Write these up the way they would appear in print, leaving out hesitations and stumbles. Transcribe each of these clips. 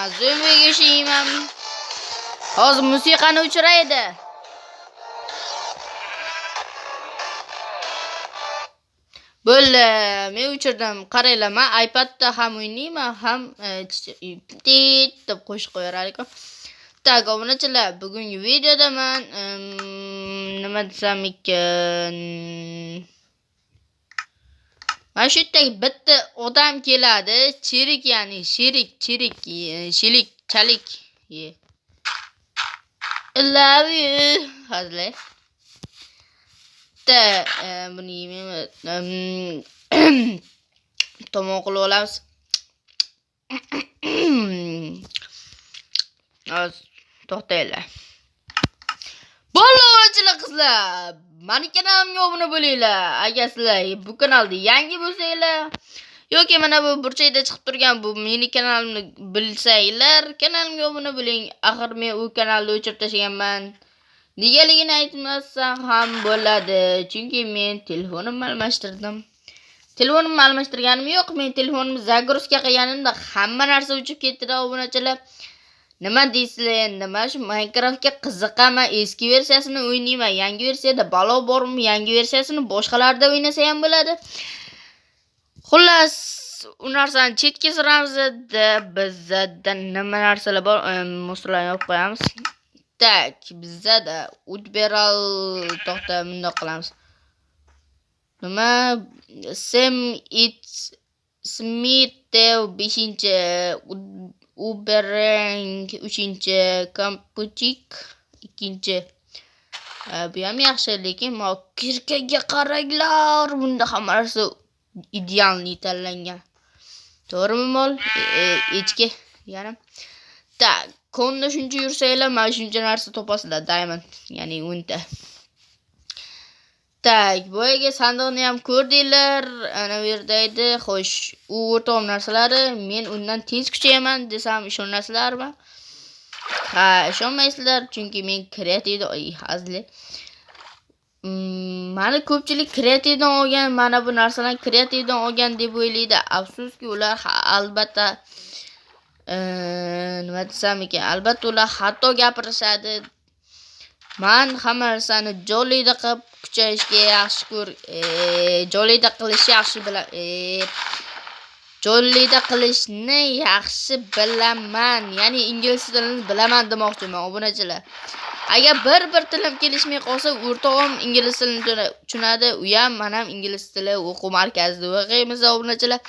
Men zombiga ishlayman. Hozir musiqani o'chiraydi. Bo'ldi, men o'chirdim. Qaranglar, men iPadda ham o'ynayman, ham tit deb qo'shiq qo'yar ekan. Tak, obunachilar, bugungi videoda men nima desam ekan? Mana shu yerdagi bitta odam keladi, cherik, ya'ni sherik, cherik, shelik, chalik. I love you. Hazil. Bitta buni yemayman. Tomon qilib olamiz. Hozir to'xtanglar. Bo'ldi, qizlar. Mani kanalimga obuna bo'linglar. Agar sizlar bu kanalda yangi bo'lsanglar yoki mana bu burchakda chiqib turgan bu meni kanalimni bilsanglar, kanalimga obuna bo'ling. Axir men u kanalni o'chirib tashlaganman. Negaligini aytmasam ham bo'ladi. Chunki men telefonimni almashtirdim. Telefonimni almashtirganim yo'q, men telefonimni zagruzka qilganimda hamma narsa o'chib ketdi-da, obunachilar. Nima deysizlar endi? Men shu Minecraftga qiziqaman, eski versiyasini o'ynayman. Yangi versiyada balo bormi? Yangi versiyasini boshqalarda o'ynasa ham bo'ladi. Xullas, u narsani chetga suramiz. Bizda nima narsalar bor? Musullarni yopib qo'yamiz. Tak, bizda Udberal to'xta, bundoq qilamiz. Nima? Sam it Smith 5-chi, Uberang 3-chi, Kampuchik 2-chi. Bu ham yaxshi, lekin kirkaga qaranglar, bunda hamma narsa idealniy tanlangan. To'g'rimi mol? Echki deganim. Tak, konda shuncha yursanglar, mana shuncha narsa topasizlar, diamond, ya'ni 10 ta. Tak, boyagi sandiqni ham ko'rdinglar, ana bu yerda edi. Xo'sh, u o'rtoq narsalari, men undan tez kuchayaman desam ishonasizlarmi? Ha, ishonmaysizlar, chunki men kreativda, oy, hazil. Mani ko'pchilik kreativdan olgan, mana bu narsalarni kreativdan olgan deb o'ylaydi. Afsuski, ular albatta nima desam ekan, albatta ular xato gapirishadi. Men hamma narsani jolida qilib kuchayishga yaxshi ko'r, jolida qilishni yaxshi jolida qilishni yaxshi bilaman. Ya'ni ingliz tilini bilaman demoqchiman, obunachilar. Agar bir tilim kelishmay qolsa, o'rtog'im ingliz tilini tushunadi, u ham, men ham ingliz tili o'quv markazida o'qiymiz, obunachilar.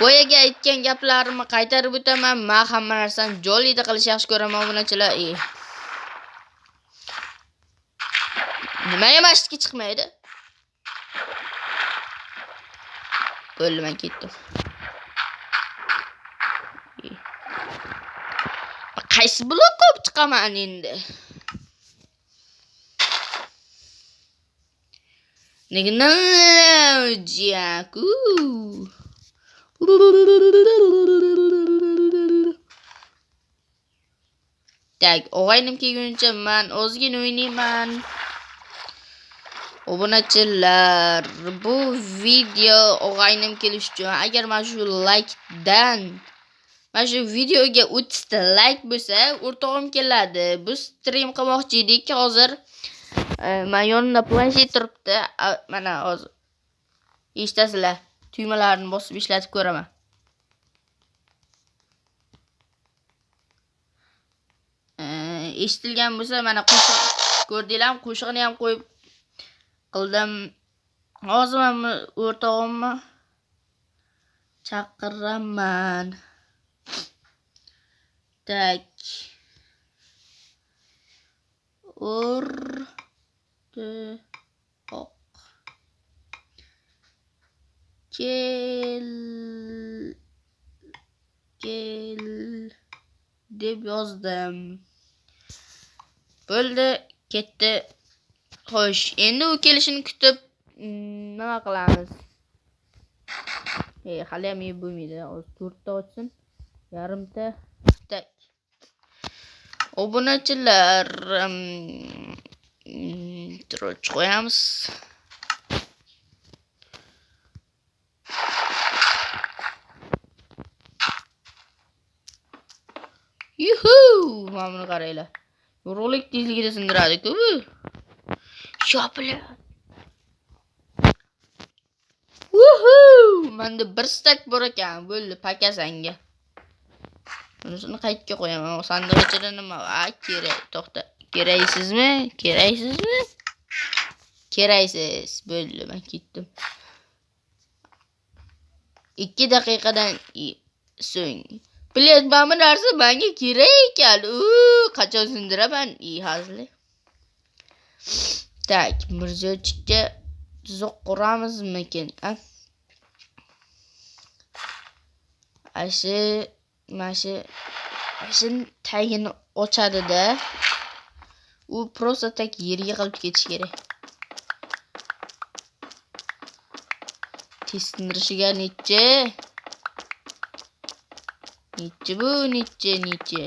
Boyaga aytgan gaplarimni qaytarib o'taman. Men hamma narsani jolida qilishni yaxshi ko'raman, obunachilar. Nimaga masjidga chiqmaydi? Bo'ldi, men ketdim. Qaysi blokka olib chiqaman endi? Nega Jaku? Tak, og'aynim kelguncha men ozgina o'ynayman. Obunachilar, bu video og'aynim kelish uchun agar mana shu likedan, mana shu videoga 30 ta like bo'lsa, o'rtog'im keladi. Biz stream qilmoqchi edik hozir. Men yonimda planshet turibdi. Mana hozir eshitasizlar. Tugmalarni bosib ishlatib ko'raman. Eshitilgan bo'lsa, mana qo'shiq ko'rdinglarmi? Qo'shig'ini ham qo'yib qildim. Hozir men o'rtog'imni chaqiraman. Tak. O'rtoq kel kel deb yozdim. Bo'ldi, ketdi. Xo'sh, endi u kelishini kutib nima qilamiz? Hali ham yeb bo'lmaydi. Hozir 4 ta ochsin. Yarimta. Tak. Obunachilar, troch qo'yamiz. Yuhu! Mana buni qaranglar. Yorug'lik tezligida sindiradi-ku bu. Shopila. Woohoo! Menda bir stak bor ekan. Bo'ldi, pakasanga. Bunisini qayerga qo'yaman? O sandiq ichida nima? A, kerak. To'xta. Keraksizmi? Keraksizmi? Keraksiz. Bo'ldi, men ketdim. 2 daqiqadan so'ng. Bilet, mana bu narsa menga kerak ekan. Qachon sindiraman? Hazili. Tak, Mirziyochikka tuzoq quramizmikin, a? Mana shu tagini ochadi-da. U prosta tak yerga qilib ketish kerak. Tez sindirishiga necha? Necha bu? Necha, necha?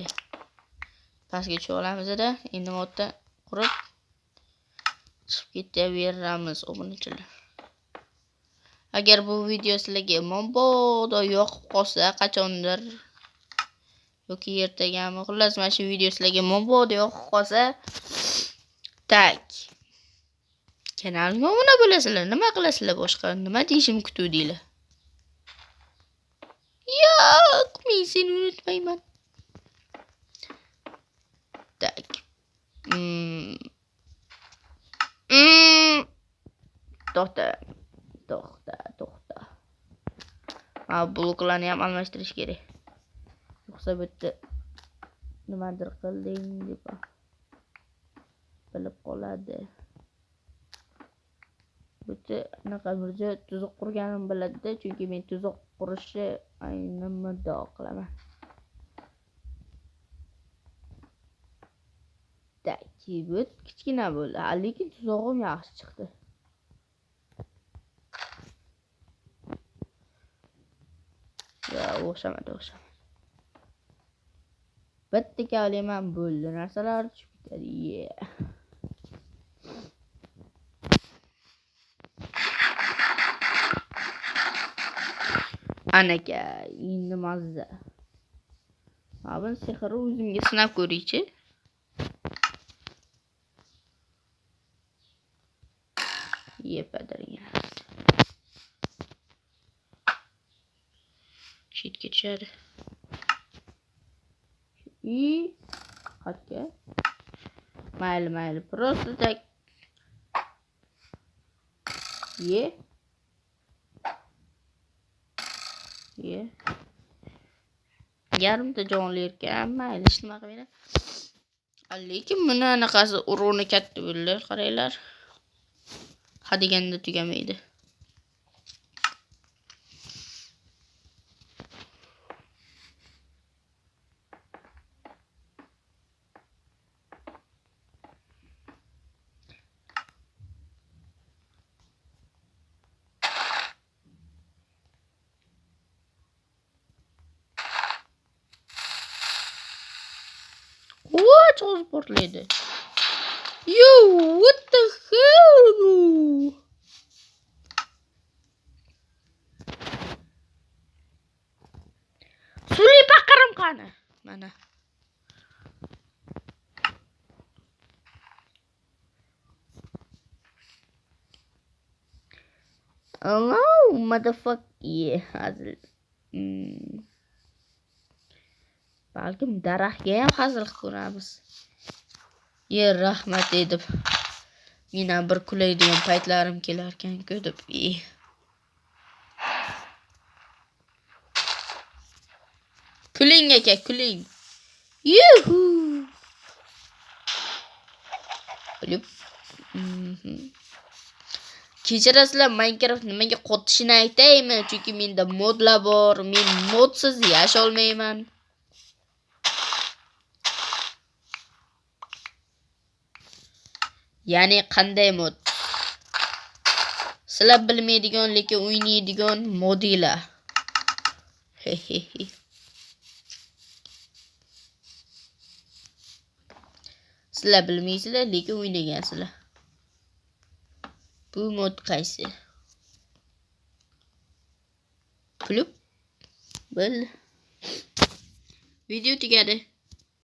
Pastga tushib olamiz-da. Endi modda qurib chiqib ketaveramiz obunachilar. Agar bu video sizlarga mabodo yoqib qolsa, qachondir yoki ertagami, xullas mana shu video sizlarga mabodo yoqib qolsa, tak kanalimga obuna bo'lasizlar. Nima qilasizlar boshqa? Nima deyishimni kutuvdinglar? Yo'q, men seni unutmayman. Tak. To'xta. To'xta, to'xta. Ha, bloklarni ham almashtirish kerak. Yo'qsa bu yerda nimadir qilding deb bilib qoladi. Bu yerda anaqa Mirzo tuzoq qurganimni biladi-da, chunki men tuzoq qurishni ayni muddao qilaman. Tak, bu kichkina bo'ldi, lekin tuzog'im yaxshi chiqdi. Ya, o'xshamadi, o'xshamadi. Bitta kavlayman, bo'ldi, narsalar tushib ketadi. Yeah. Anaka, endi mazza. Mana buni sehri o'zimga sinab ko'raychi. Yepadirgan. Shitga tushadi. I qatga. Mayli, mayli. Просто так. Ye. Ye. Yarimta jonli ekan, mayli, hech nima qilmaydi. Lekin buni anaqasi urug'ini katta bo'ldi, qaranglar. Ha deganda tugamaydi. What? Hozir portlaydi. Yo, what the hell? Suli baqirim qani? Mana. Hello, motherfucker. Yeah, hazil. Balkim daraxtga ham hazil qilib ko'ramiz. Yer rahmat deb. Men ham bir kulaydigan paytlarim kelarkan-ku deb. Kuling aka, kuling. Yuhu. Bilib. Kechirasizlar, Minecraft nimaga qotishini aytaymi? Chunki menda modlar bor. Men modsiz yasha olmayman. Ya'ni qanday mod? Sizlar bilmaydigan, lekin o'ynaydigan modlar. He-he-he. Sizlar bilmaysizlar, lekin o'ynagansizlar. Bu mod qaysi? Klub. Bo'ldi. Video tugadi.